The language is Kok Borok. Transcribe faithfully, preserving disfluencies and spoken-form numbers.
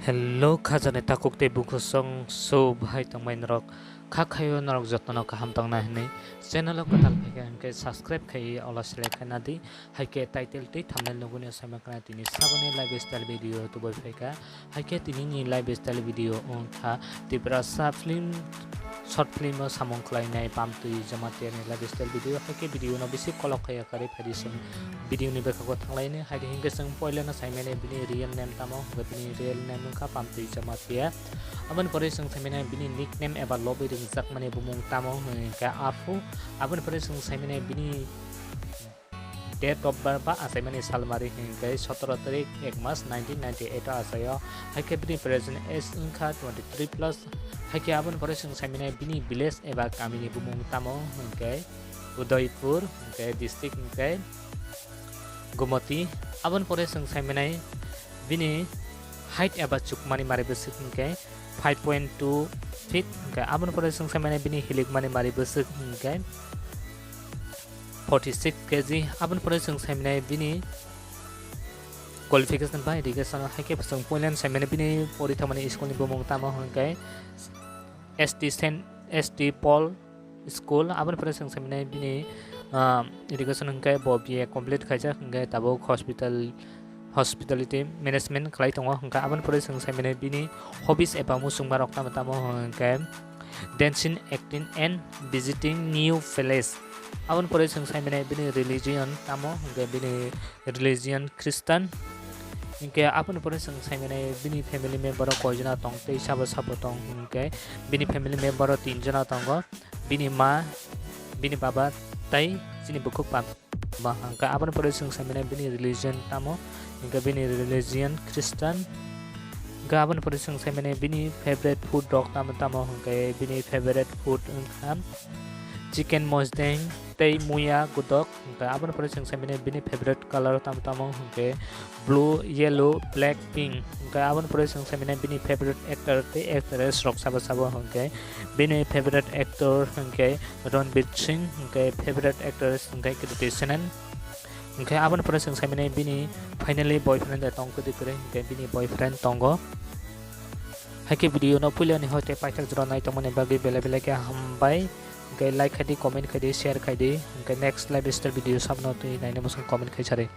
Hello, khajani takhuk tei bukhusong, so bahai tongbai norok? Kha khaio norok jotono kaham tongnai hwnwi channel o kwtal phaikha hwnkhe subscribe khaiwi ola select khaina di. Haikhe title tei thumbnail nugwi no saima khna tini saboni lifestyle video tubui phaikha. Haikhe tinini lifestyle video wngkha Tiprasa film, short film o samung khlainai Pamtwi Jamatia ni lifestyle video. Haikhe video no bisi kolok khaiya karwi phaidi chwng video ni bwkhago thanglaini. Haidi hinkhe chwng poilano saimani bini real name tamo, hwnkhe bini real name wngkha Pamtwi Jamatia. Aboni pore chwng saimani bini nickname eba lobwi ringjakmani bumung tamo hwnkhe Apu. Aboni pore chwng saimani bini date of birth ba achaimani salmari hwnkhe sotoro tarik ek mas nineteen ninety eight o achaio. Haikhe bini present age wngkha twenty three plus. Haikhe aboni pore chwng saimani bini village eba kamini bumung tamo hwnkhe Udaipur, hwnkhe district hwnkhe Gumoti. Aboni pore chwng saimani bini height eba chukmani mari bwswk hwnkhe five point two feet, hwnkhe aboni pore chwng saimani bini hilikmani mari bwswk hwnkhe forty six K G. Aboni pore chwng saimani bini qualification ba education, haikhe chwng poilano saimani bini pori thangmani school ni bumung tamo hwnkhe S T Sen-, S T Paul School. Aboni pore chwng saimani bini, ah, education hwnkhe bo B A complete khaijak, hwnkhe tabuk hospital, hospitality management khlai tongo. Hwnkhe aboni pore chwng saimani bini hobbies eba muchungmarok tamo tamo hwnkhe dancing, acting and visiting new place. Aboni pore chwng saimani bini religion tamo, hwnkhe bini religion Christian. Hinkhe aboni pore chwng saimani bini family member o koijona tong tei sabo sabo tong hinkhe bini family member o tinjona tongo, bini ma, bini baba tei chini bukhuk pap-, ba hwnkhe aboni pore chwng saimani bini religion tamo, hinkhe bini religion Christian. Hinkhe aboni pore chwng saimani bini favorite food rok tamo tamo hwnkhe bini favorite food wngkha chicken mosdeng tei muya godok. Hwnkhe aboni pore chwng saimani bini favorite color tamo tamo hwnkhe blue, yellow, black, pink. Hwnkhe aboni pore chwng saimani bini favorite actor tei actress rok sabo sabo hwnkhe bini favorite actor hwnkhe Ranveer Singh, hwnkhe favorite actress hwnkhe Kriti Sanon. Hwnkhe aboni pore chwng saimani bini finally boyfriend de tong kwtwi kwrwi hwnkhe bini boyfriend tongo. Haikhe video no puilani hoi tei paithak jora nai tongmani bagwi belai belai khe hambai. Hwnkhe like khaidi, comment khaidi, share khaidi. Hwnkhe next lifestyle video sabno twi naina mwsang comment khai sari.